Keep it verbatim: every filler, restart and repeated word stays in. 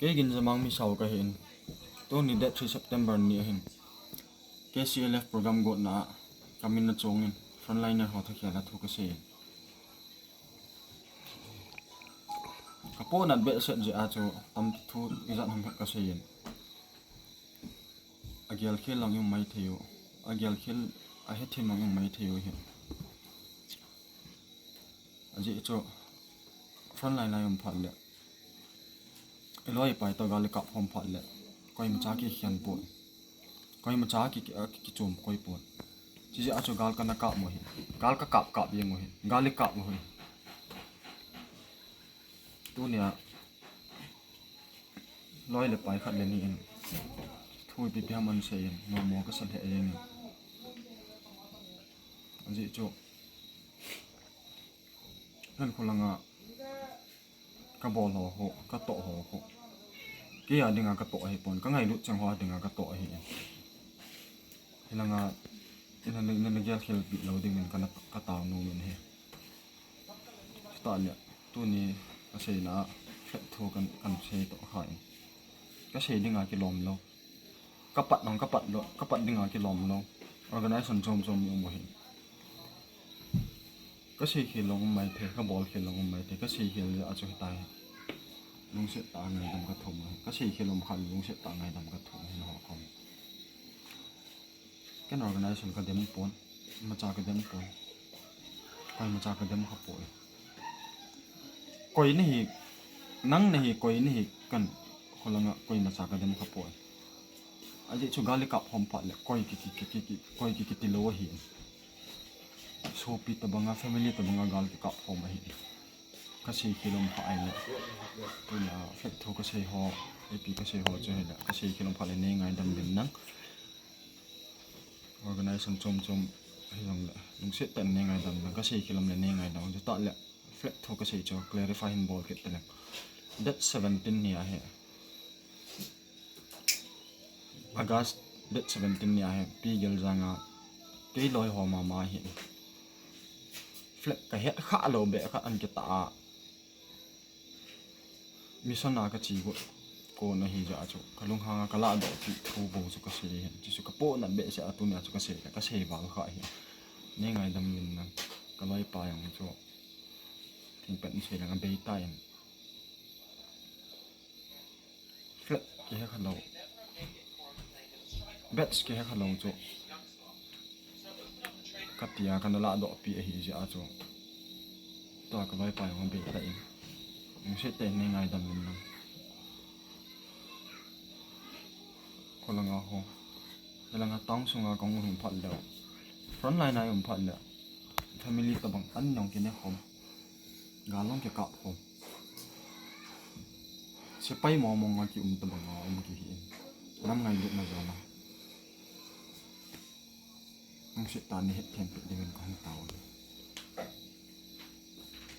Kei Ginjamang Misao kahin. Tuni date three September ni ahin, K C L F program gotna a kamin achongin frontliner ho thakhel a thu kaseiyin. Kapohnat behseh jeh a chu tamtah thu ijat ham het kaseiyin. Agel khel lang i um maithei u, agel khel, ahethem lang i um maithei u hi. Ajeh chu frontline a i um phat le, iloi ipai toh gal ikap khom phat le, koimacha kikhen pon, koimacha ki, ki, kichom koi pon. Chijeh a chu gal kana kap u hi, gal kakap kap jeng u hi, gal ikap u hi. Tunia loi le pai khat le ni in thu ipi ipi ham ahin seiyin, nomo kasa lheh jengin. Ajeh chu ken kholanga kabol ho khu, katoh ho khu, keia dinga katoh ahipon, kangailut cheng ho dinga katoh ahi. Hilanga ina, ina, ina gelkhelpeh lou dingin kana, katao nomin ahi. Chutah le tuni kaseina a flag thu kan, kan sei toh khan, kasei dinga kilom lou, kapat nang kapat lou, kapat dinga kilom lou, organization chom chom i um u hi. Kasei khel long um maithei, kabol khel long um maithei, kasei khel jeh a chu hitai. Lungset tah a ngaidam kathum ahi, kasei khel um khat lungset tah a ngaidam kathum ahi nangho kom. Ken organization kadem pon, imacha kadem pon, koimacha kadem khapoi. Koi nahi, nang nahi, koi nahi, ken kholanga koimacha kadem khapoi. Ajeh chu gal ikap khom phat le koi ki, ki, ki, ki, ki, koi ki, kiti lou ahi. Sopi tobanga, family tobanga gal kikap khom ahi. Kasei khel um kha ahile, tunia flag thu kasei ho, ipi kasei ho chu hile, kasei khel um kha le nei ngaidam uvin lang. Organization chom chom hijongle lungset tah in nei ngaidam lang, kasei khel um le nei ngaidam. Chutah le flag thu kasei chu clarify hin bol kit taleng. Date seventeen ni ahi, August date seventeen ni ahi, Pi Geljang a kei loi ho mama ahin, flag kahet khah lou beh khat ahin kitah a, mission a kache got kon ahi jeh a chu kalunghang a kalahdohpeh thu bou chu kasei ahin, chuchu kapohnat behseh a tunia chu kasei le, kasei val kha ahi. Nei ngaidam uvin lang, kaloipa jong chu thingpet in sei leng abeitan. Flag kihe khalou, badge kihe khalou chu katia kana lahdohpeh ahi jeh a chu, tua kaloipa jong abeitah in, lungset tah in nei ngaidam uvin lang. Kholanga ho, hilanga town sunga kahung lhung phat le, frontline a i um phat le, family tobang an jong kine khom, gal jong kikap khom, sepai mong mong a kium tobanga um kihi in, nam ngailutna jal a lungset tah a nei hetthem peh dingin kahung tao e.